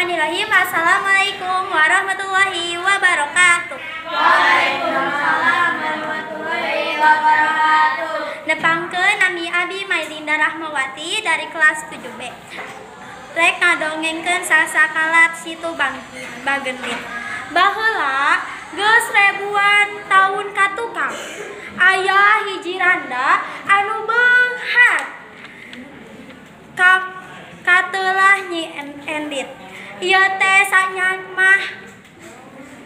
Bismillahirrahmanirrahim. Assalamualaikum warahmatullahi wabarakatuh. Waalaikumsalam warahmatullahi wabarakatuh. Nepangkeun nami abi Mailinda Rahmawati dari kelas 7B. Rek ngadongengkeun sasakalat Situ Bagendit. Baheula geus ribuan tahun katukang aya hiji randa anu beunghar katelah Nyi Endit. Ieu teh sanyamah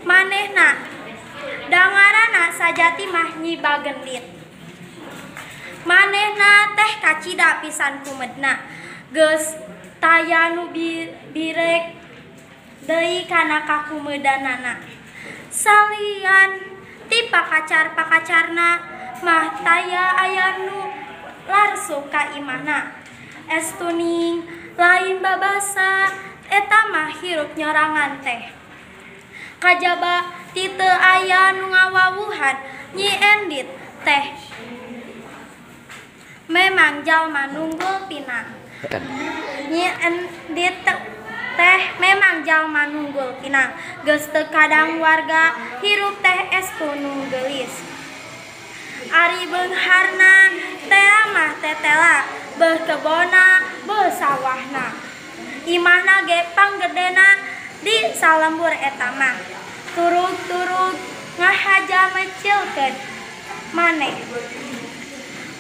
manehna dangarana sajati mah Nyi Bagendit. Manehna teh kacida pisan kumedna, geus taya nu birek deui kana kakumedanana. Salian ti pakacar-pakacarna mah taya aya nu larsuk ka imahna. Estuning lain babasa eta mah hirup nyorangan teh. Kajaba ti teu aya nu ngawawuhan Nyi Endit teh memang jalma nunggul pinang. Nyi Endit teh memang jalma nunggul pinang. Geus teu kadang warga hirup teh estu nu geulis. Ari beungharna teh mah tetela, beuh kebonna beuh sawahna. Imahna ge panggedena di salembur eta mah. Turug-turug ngahaja mecilkeun maneh.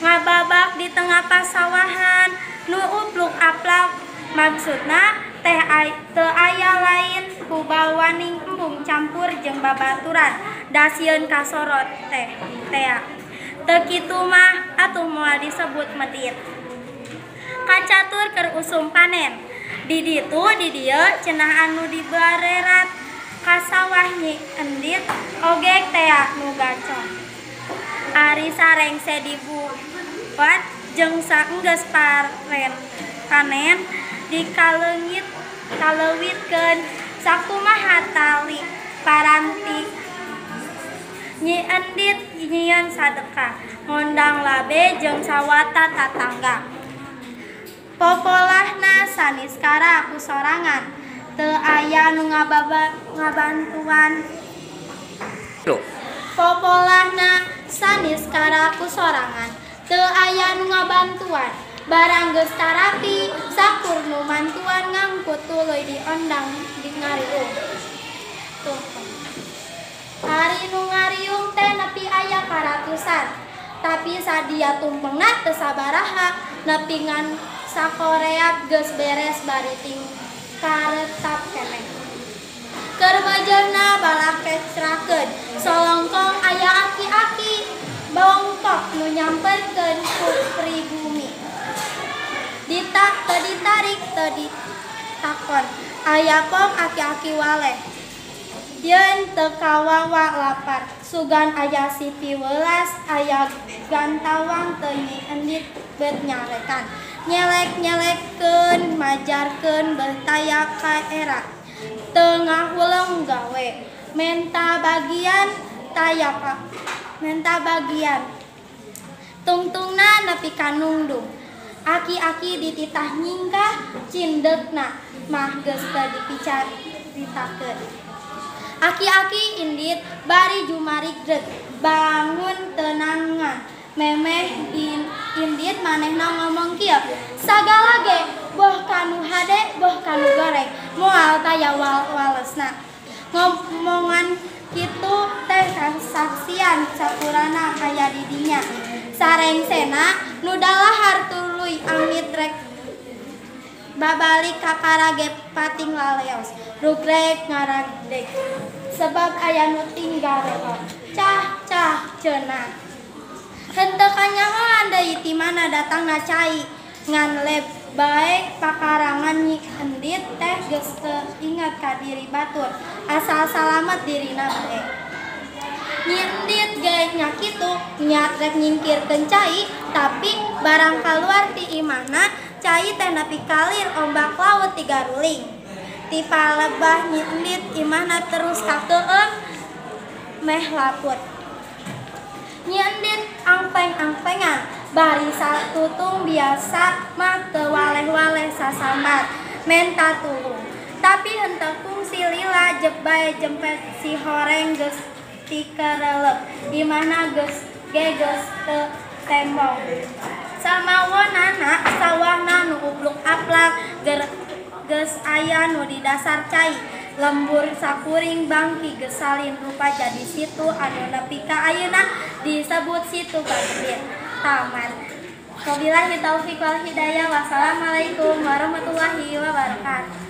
Ngababak di tengah pasawahan nu upluk aplak, maksudna teh teu aya lain ku bawaning embung campur jeung babaturan da sieun kasorot teh tea. Teu kitu mah atuh moal disebut medit. Kacatur keur usum panen. Di ditu di dieu cenah anu dibarerat ka sawah Nyi Endit oge tea nu gacor. Ari sarengse dibuat jeung saenggeus panen dikaleungit kaleuwitkeun sakumaha tali paranti. Nyi Endit nyieun sadekah ngondang labe jeung sawata tatangga. Popolahna saniskara ku sorangan, teu aya nu ngabantuan. Popolahna saniskara ku sorangan, teu aya nu ngabantuan. Barang geus tarapi sakur nu mantuan ngangkut tuluy diondang di ngariung. Tumpeng. Ari nu ngariung teh nepi aya karatusan, tapi sadia tumpengna teu sabaraha, nepi ngan sakoreap geus beres bari karetap keneh. Keur beujeuna balakecrakeun, solongkong aya aki-aki bongkok nu nyamperkeun ku pribumi. Teu ditarik teu ditakon, aya pong aki-aki waleh. Yeun teu kawawa lapar, sugan aya si piwelas, aya gantawang teu Nyi Endit bet nyarekan. Nyelek-nyelekkeun majarkeun beuh taya ka era. Teu ngahuleng gawe, menta bagian taya menta bagian. Tungtungna nepi ka nungdung. Aki-aki dititah nyingkah cindekna mah geus teu dipicaritakeun. Aki-aki indit bari jumarigdeg bangun tenangan. Memeh indit manehna ngomong kieu, sagala ge boh kanu hade boh kanu goreng moal taya walesna. Ngomongan kitu teh kasaksian sakurana aya di dinya. Sarengsena nu dalahar tuluy amit rek babalik ka karage pating laleos rugrek ngaragdeg sebab aya nu tinggal rewot. Cah cah cenah. Henteu kanyahoan deui ti mana datangna cai ngan leb bae pakarangan Nyi Endit teh geus teu inget ka diri batur asal salamet dirina bae. Nyi Endit ge nya kitu niat rek nyingkirkeun cai, tapi barang kaluar ti imahna cai teh nepi kalir ombak laut tigaruling. Ti palebah Nyi Endit imahna terus kakeueum meh laput. Nyi Endit angpeng-angpengan bari satutung biasa mah teu waleh-waleh sasambat menta tulung. Tapi henteu kungsi lila jep bae jempet si horeng geus tikerelep. Imahna geus ge geus teu tembong. Samawonana sawahna nu ubluk aplak geus aya nu di dasar cai. Lembur sakuring bangki geus salin rupa jadi situ anu nepi ka ayeuna disebut Situ Bagendit. Tamat. Wabillahi taufiq wal hidayah. Wassalamualaikum warahmatullahi wabarakatuh.